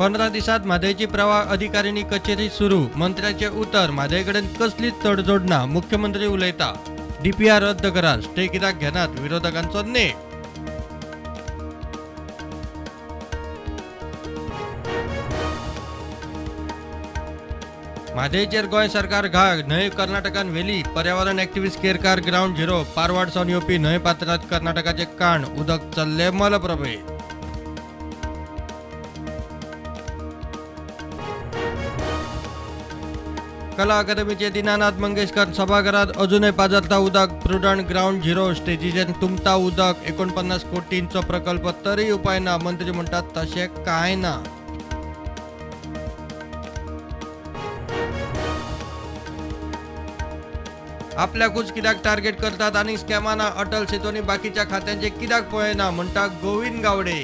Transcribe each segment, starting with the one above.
15 दिसांत म्हादयची प्रवाह अधिकारिणी कचेरी सुरू. मंत्र्याचे उतर, म्हादय कडेन कसलीच तडजोड ना. मुख्यमंत्री उलयता. डीपीआर रद्द करा, स्टे कित्याक घेनात, विरोधकांचो नेट. म्हादयचेर गोंय सरकार घाग, न्हंय कर्नाटकान व्हेली. पर्यावरण एक्टिविस्ट केरकार ग्रावंड झिरो. पारवाड सावन येवपी न्हंय पात्रांत कर्नाटकाचे काण, उदक चल्ले मलप्रभे. कला अकादमीचे दीनानाथ मंगेशकर सभाघरात अजूनय पाजरता उदक. प्रुडंट ग्रावंड झिरो स्टेजीचेर तुंबता उदक. 49 कोटींचो प्रकल्प तरी उपाय ना. मंत्री म्हणटात तशें कांय ना. आपल्याकूच कित्याक टार्गेट करतात आनी स्कॅमाना अटल सेतू बाकीच्या खात्यांचे कित्याक पळयना म्हणटा गोविंद गावडे.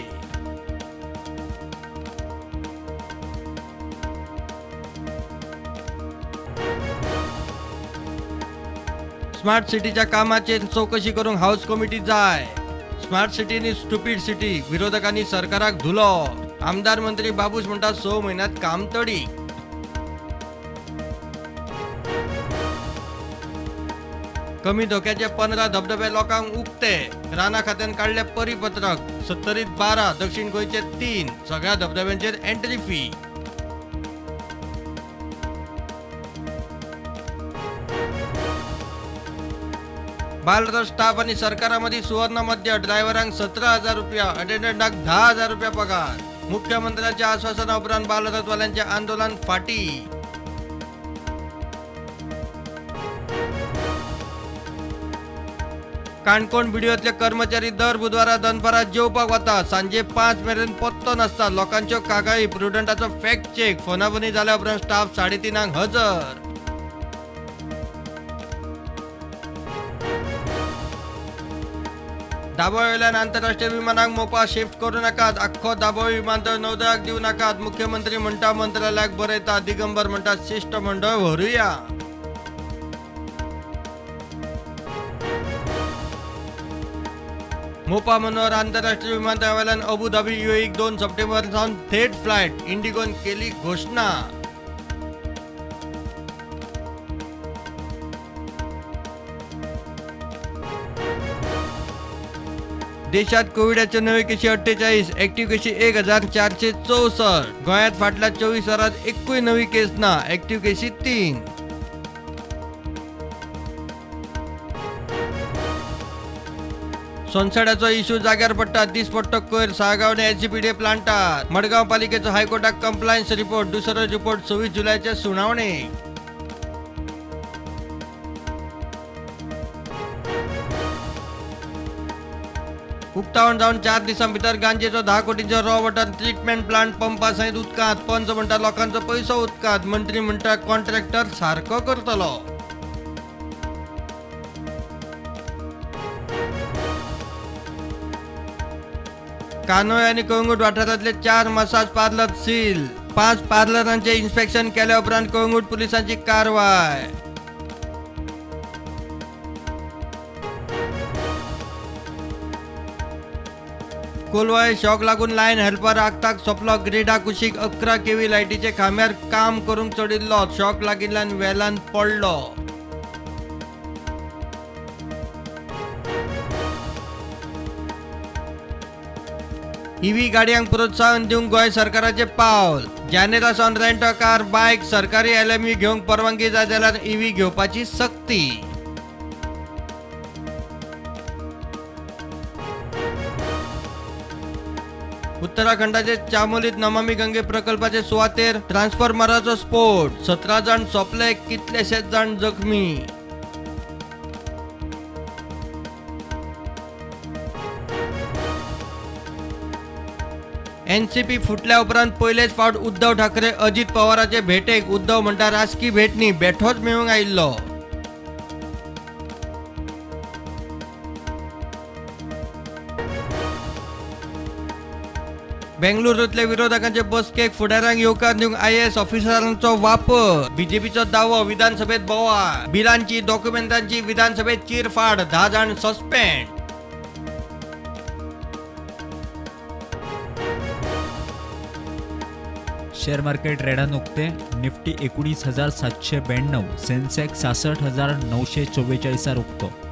स्मार्ट सिटीच्या कामाचेर चौकशी करूंक हाऊस कमिटी जाय. स्मार्ट सिटी नी स्टुपीड सिटी, विरोधकांनी सरकाराक धुलो. आमदार मंत्री बाबूश म्हणटा 6 म्हयन्यांत काम तडी. कमी धोक्याचे 15 धबधबे लोकांक उक्ते. राना खात्यान काडले परिपत्रक. 70 12, दक्षिण गोंयचे 3. सगळ्या धबधब्यांचेर एंट्री फी. बालरथ स्टाफ आनी सरकारा मदीं सुवर्ण मध्य. ड्रायव्हरांक 17,000 रुपया, अटेंडंटाक 10,000 रुपया पगार. मुख्यमंत्र्यांच्या आश्वासना उपरांत बालरथवाल्यांचें आंदोलन फाटी. काणकोण बीडीओतले कर्मचारी दर बुधवारा दनपारां जेवपाक वता. सांजे 5 मेरेन पत्तो नासता. लोकांच्यो कागाळी, प्रुडंटाचो फॅक्ट चेक. फोनाफोनी जाल्या उपरांत स्टाफ 3:30 हजर. दाबोळेवेल्यान आंतरराष्ट्रीय विमानाक मोपा शिफ्ट करूं नाकात. आख्खो दाबोळी विमानतळ नौदळाक दिवं नाकात. मुख्यमंत्री म्हणटा मंत्रालयाक बरयता. दिगंबर म्हणटा शिश्टमंडळ व्हरूया. मोपा मनोहर आंतरराष्ट्रीय विमानतळावेल्यान अबू धाबी युएईक 2 सप्टेंबर सावन थेट फ्लायट. इंडिगोन केली घोशणा. देशात कोविडाच्यो नव्यो केशी 48, ऍक्टिव्ह केशी 1464. गोंयांत फाटल्या 24 वरांत एकूय नवी केस ना. ऍक्टिव्ह केशी 3. सोनसड्याचो इश्यू जाग्यार पडटा. दिसपट्टो कोयर साळगांव एचजीपीडीए प्लांटार. मडगांव पालिकेचो हायकोर्टाक कंप्लायन्स रिपोर्ट. दुसरो रिपोर्ट 26 जुलयाचे सुनावणेक. उक्तावण जावन 4 दिसां भितर गांजेचो 10 कोटींचो रॉ वॉटर ट्रिटमेंट प्लांट पंपा सयत उदकांत. पंच म्हणटा लोकांचो पयसो उदकांत. मंत्री म्हणटा कॉन्ट्रॅक्टर सारको करतलो. कानोय आनी कळंगूट वाठारांतले 4 मसाज पार्लर सील. 5 पार्लरांचे इन्स्पेक्शन केल्या उपरांत कळंगूट पुलिसांची कारवाय. कोलवाळे शॉक लागून लायन हेल्पर आगताक सोंपलो. ग्रिडा कुशीक 11 केव्ही लायटीचे खांब्यार काम करूंक चडिल्लो. शॉक लागिल्ल्यान वेल्यान पडलो. ईव्ही गाडयांक प्रोत्साहन दिवंक गोंय सरकाराचें पावल. जानेरा सावन रेंट अ कार, बायक, सरकारी एलएमयू घेवंक परवानगी जाय जाल्यार ईव्ही घेवपाची सक्ती. उत्तराखंडाचे चामोलीत नमामी गंगे प्रकल्पाचे सुवातेर ट्रान्सफॉर्मराचो स्फोट. 17 जाण सोंपले, कितलेशेच जाण जखमी. एनसीपी फुटल्या उपरांत पयलेच फावट उद्धव ठाकरे अजित पवाराचे भेटेक. उद्धव म्हणटा राजकी भेट न्ही, बेठोच मेळूंक आयिल्लो. बेंगळुरूंतले विरोधकांचे बसकेक फुडाऱ्यांक येवकार दिवंक आयएएस ऑफिसरांचो वापर. बीजेपीचो दावो, विधानसभेत बोवाळ. बिलांची डॉक्युमेंटांची विधानसभेत चिरफाड. 10 जाण सस्पेंड. शेअर मार्केट रेडान उक्ते. निफ्टी 19,792, सेन्सेक्स 66,944 उक्तो.